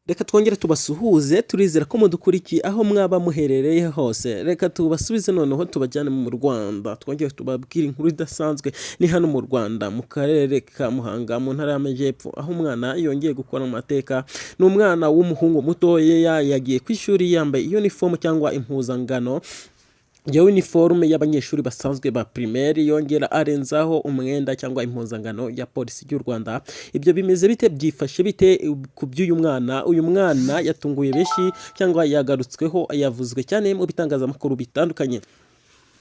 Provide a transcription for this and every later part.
Reka twongere tubasuhuze, turizera ko mudukurikiye aho mwaba muherereye hose. Reka tubasubize noneho tubajyane mu Rwanda, twongere tubabwire inkuru idasanzwe. Ni hano mu Rwanda, mu karere ka Muhanga, mu ntara y'Amajyepfo, aho umwana yongeye gukora amateka. Ni umwana w'umuhungu mutoya, yagiye ku ishuri yambaye uniform cyangwa impuzangano ya uniforme y'abanyeshuri basanzwe ba primaire, yongera arenzaho umwenda cyangwa impuzangano ya polisi y'u Rwanda. Ibyo bimeze bite? Byifashe bite ku by'uyu mwana? Uyu mwana yatunguye benshi cyangwa yagarutsweho, yavuzwe cyane mu bitangazamakuru bitandukanye.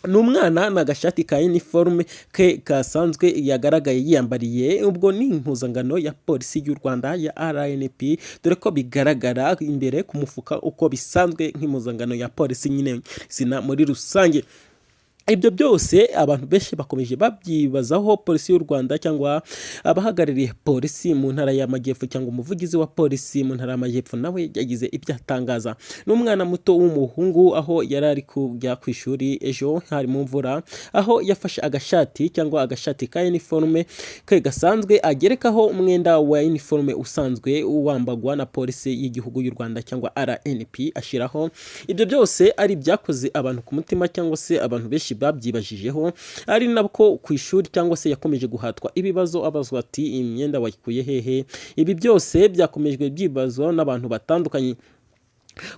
Ni umwana ni agashati ka uniforme ke kasanzwe yagaragaye yiyambariye, ubwo ni impuzangano ya polisi y'u Rwanda ya RNP, dore ko bigaragara imbere ku mufuka uko bisanzwe nk'impuzangano ya polisi nyine zina muri rusange. Ibyo byose abantu benshi bakomeje babyibazaho. Polisi y'u Rwanda cyangwa abahagarariye polisi mu ntara y'Amajyepfo cyangwa umuvugizi wa polisi mu ntara y'Amajyepfo nawe yagize ibyo atangaza. Ni umwana muto w'umuhungu, aho yari ari kujya ku ishuri ejo hari mu mvura, aho yafashe agashati cyangwa agashati ka uniforme ke gasanzwe, agerekaho umwenda wa uniforme usanzwe wambagwa na polisi y'igihugu y'u Rwanda cyangwa RNP, ashyiraho. Ibyo byose ari ibyakoze abantu ku mutima cyangwa se abantu benshi babyibajijeho, ari nabwo ku ishuri cyangwa se yakomeje guhatwa ibibazo, abazwa ati: "Imyenda wayikuye hehe?" Ibi byose byakomejwe byibazwa n'abantu batandukanye.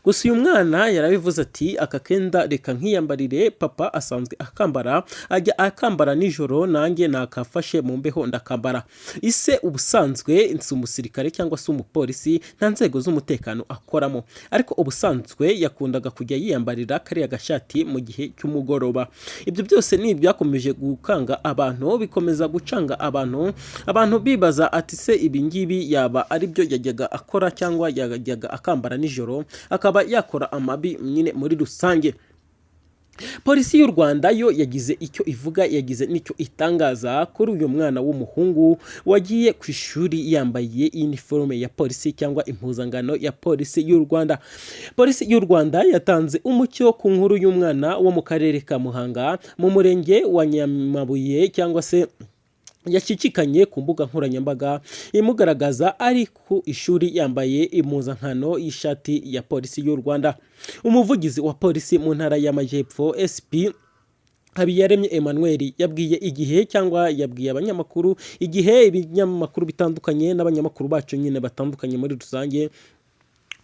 Gusa uyu mwana yarabivuze ati: "Aka kenda reka nkiyambarire, papa asanzwe akambara, ajya akambara nijoro, nanjye nakafashe mu mbeho ndakambara." Ise ubusanzwe si umusirikare cyangwa se umupolisi, nta nzego z'umutekano akoramo, ariko ubusanzwe yakundaga kujya yiyambarira kariya gashati mu gihe cy'umugoroba. Ibyo byose ni ibyakomeje gukanga abantu, bikomeza gucanga abantu. Abantu bibaza ati: "Se ibi ngibi yaba ari byo yajyaga akora cyangwa yajyaga akambara nijoro, akaba yakora amabi nyine muri rusange?" Polisi y'u Rwanda yo yagize icyo ivuga, yagize n'icyo itangaza kuri uyu mwana w'umuhungu wagiye ku ishuri yambaye iniforume ya polisi cyangwa impuzangano ya polisi y'u Rwanda. Polisi y'u Rwanda yatanze umucyo ku nkuru y'umwana wo mu karere ka Muhanga, mu murenge wa Nyamabuye, cyangwa se yacicikanye ku mbuga nkoranyambaga, imugaragaza ari ku ishuri yambaye impuzankano y'ishati ya polisi y'u Rwanda. Umuvugizi wa polisi mu ntara y'Amajyepfo, SP Habiyaremye Emmanuel, yabwiye Igihe cyangwa yabwiye abanyamakuru Igihe, ibinyamakuru bitandukanye n'abanyamakuru bacu nyine batandukanye muri rusange,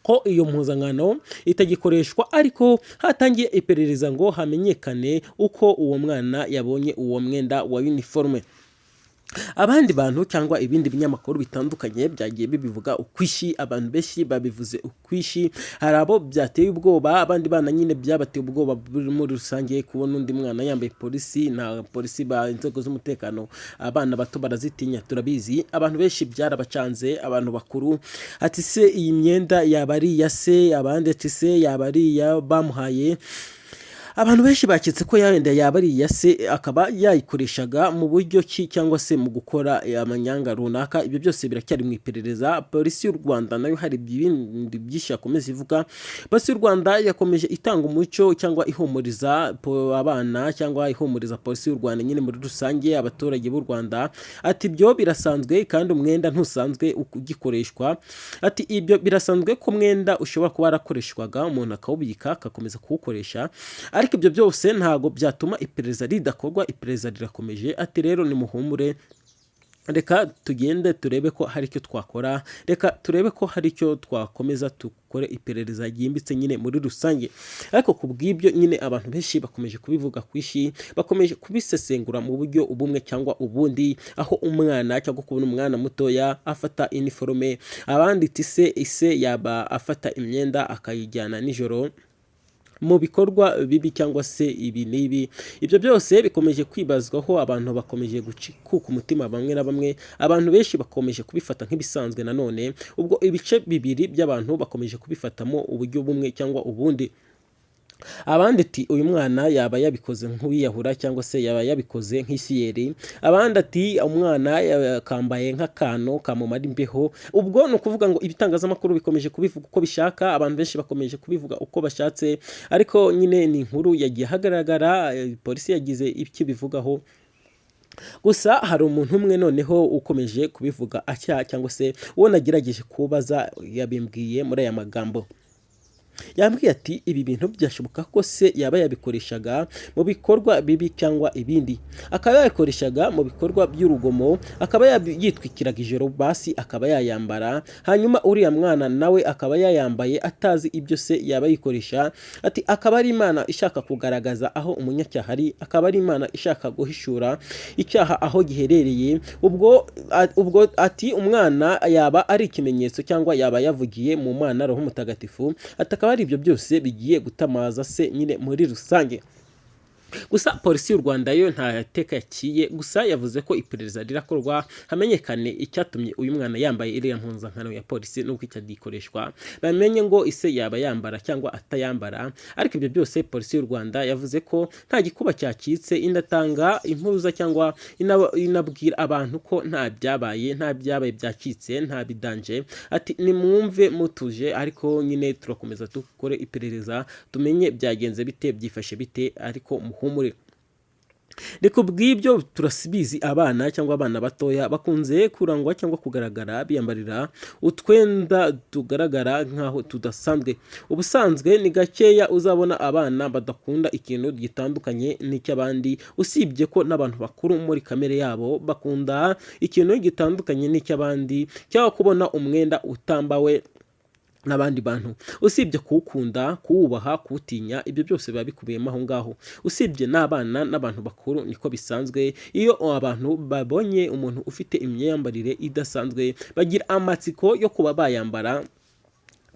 ko iyo mpuzankano itagikoreshwa, ariko hatangiye iperereza ngo hamenyekane uko uwo mwana yabonye uwo mwenda wa uniforme. Abandi bantu cyangwa ibindi binyamakuru bitandukanye byagiye bibivuga ukwishi, abantu benshi babivuze ukwishi. Hari abo byateye ubwoba, abandi bana nyine byabateye ubwoba muri rusange kubona undi mwana yambaye polisi. Na polisi ba inzego z'umutekano abana bato barazitinya, turabizi. Abantu benshi byarabacanze. Abantu bakuru ati: "Se iyi myenda yaba ari iya se?" Abandi ati: "Se yaba ari iya bamuhaye?" Abantu benshi baketse ko yenda yaba ari iya se, akaba yayikoreshaga mu buryo ki cyangwa se mu gukora amanyanga runaka. Ibyo byose biracyari mu iperereza. Polisi y'u Rwanda nayo hari ibindi byinshi yakomeza ivuga. Polisi y'u Rwanda yakomeje itanga umucyo cyangwa ihumuriza abana cyangwa ihumuriza polisi y'u Rwanda nyine muri rusange, abaturage b'u Rwanda, ati: "Ibyo birasanzwe kandi umwenda ntusanzwe ugikoreshwa." Ati: "Ibyo birasanzwe ko umwenda ushobora kuba warakoreshwaga, umuntu akawubika, agakomeza kuwukoresha, ariko ibyo byose ntabwo byatuma iperereza ridakorwa, iperereza rirakomeje." Ati: "Rero nimuhumure, reka tugende turebe ko hari icyo twakora, reka turebe ko hari icyo twakomeza, dukore iperereza ryimbitse nyine muri rusange." Ariko ku bw'ibyo nyine abantu benshi bakomeje kubivuga ku isi, bakomeje kubisesengura mu buryo ubumwe cyangwa ubundi, aho umwana cyangwa kubona umwana mutoya afata iniforume, abandi iti: "Se ise yaba afata imyenda akayijyana nijoro mu bikorwa bibi cyangwa se ibi n'ibi?" Ibyo byose bikomeje kwibazwaho, abantu bakomeje gukuka umutima bamwe na bamwe, abantu benshi bakomeje kubifata nk'ibisanzwe nanone. Ubwo ibice bibiri by'abantu bakomeje kubifatamo uburyo bumwe cyangwa ubundi. Abandi ati: "Uyu mwana yaba yabikoze nk'uwiyahura cyangwa se yaba yabikoze nk'isiyeri." Abandi ati: "Umwana yakambaye nk'akantu kamumara imbeho." Ubwo ni ukuvuga ngo ibitangazamakuru bikomeje kubivuga uko bishaka, abantu benshi bakomeje kubivuga uko bashatse, ariko nyine ni inkuru yagiye ahagaragara. Polisi yagize icyo ibivugaho. Gusa hari umuntu umwe noneho ukomeje kubivuga atya, cyangwa se uwo nagerageje kubaza yabimbwiye muri aya magambo. Yambwiye ati: "Ibi bintu byashoboka ko se yaba yabikoreshaga mu bikorwa bibi cyangwa ibindi, akaba yabikoreshaga mu bikorwa by'urugomo, akaba yitwikiraga ijoro basi akaba yayambara, hanyuma uriya mwana nawe akaba yayambaye atazi ibyo se yaba yikoresha." Ati: "Akaba ari Imana ishaka kugaragaza aho umunyacyaha ari, akaba ari Imana ishaka guhishura icyaha aho giherereye." Ubwo ati: "Umwana yaba ari ikimenyetso cyangwa yaba yavugiye mu Mana Roho Mutagatifu." Ati: "Akaba ari ibyo byose bigiye gutamaza se nyine muri rusange." Gusa Polisi y'u Rwanda yo nta teka yaciye, gusa yavuze ko iperereza rirakorwa hamenyekane icyatumye uyu mwana yambaye iriya mpuzankano ya polisi n'uko itagikoreshwa, bamenye ngo ise yaba yambara cyangwa atayambara. Ariko ibyo byose Polisi y'u Rwanda yavuze ko nta gikuba cyacitse, inatanga impuruza cyangwa inabwira abantu ko nta byabaye, nta byabaye byacitse, nta bidanje. Ati: "Nimwumve mutuje, ariko nyine turakomeza dukore iperereza tumenye byagenze bite, byifashe bite, ariko muhumure." Ni ku bw'ibyo turabizi, abana cyangwa abana batoya bakunze kurangwa cyangwa kugaragara biyambarira utwenda tugaragara nk'aho tudasanzwe. Ubusanzwe ni gakeya uzabona abana badakunda ikintu gitandukanye n'icy'abandi, usibye ko n'abantu bakuru muri kamere yabo bakunda ikintu gitandukanye n'icy'abandi, cyangwa kubona umwenda utambawe n'abandi bantu. Usibye kuwukunda, kuwubaha, kuwutinya, ibyo byose biba bikubiyemo aho ngaho. Usibye n'abana n'abantu bakuru niko bisanzwe, iyo abantu babonye umuntu ufite imyambarire idasanzwe bagira amatsiko yo kuba bayambara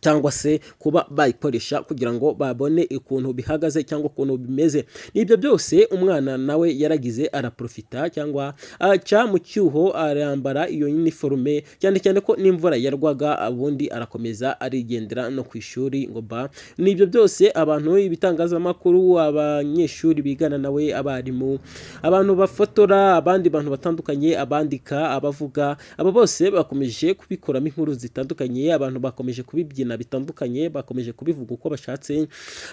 cyangwa se kuba bayikoresha kugira ngo babone ukuntu bihagaze cyangwa ukuntu bimeze. N'ibyo byose umwana nawe yaragize araprofita cyangwa aca mu cyuho arambara iyo uniforme, cyane cyane ko n'imvura yarwaga, ubundi arakomeza arigendera no ku ishuri ngo ba. N'ibyo byose abantu, ibitangazamakuru, abanyeshuri bigana nawe, abarimu, abantu bafotora, abandi bantu batandukanye, abandika, abavuga, abo bose bakomeje kubikoramo inkuru zitandukanye. Abantu bakomeje kubibyina bitandukanye, bakomeje kubivuga uko bashatse.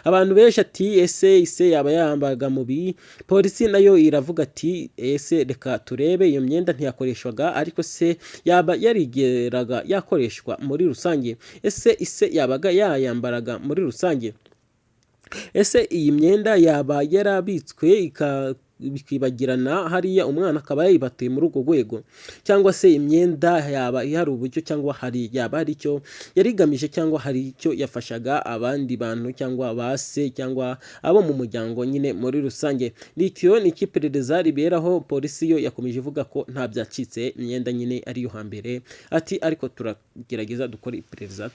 Abantu benshi ati: "Ese ise yaba yambaga mubi?" Polisi nayo iravuga ati: "Ese reka turebe, iyo myenda ntiyakoreshwaga, ariko se yaba yarigeraga yakoreshwa muri rusange? Ese ise yabaga yayambaraga muri rusange? Ese iyi myenda yaba yarabitswe bikibagirana hariya, umwana akaba yayibatuye muri urwo rwego? Cyangwa se imyenda yaba hari uburyo cyangwa hari yaba hari icyo yari igamije, cyangwa hari icyo yafashaga abandi bantu cyangwa ba se cyangwa abo mu muryango nyine muri rusange?" Nicyo ni icy'iperereza riberaho. Polisi yo yakomeje ivuga ko nta byacitse, imyenda nyine ariyo hambere, ati: "Ariko turagerageza dukora iperereza."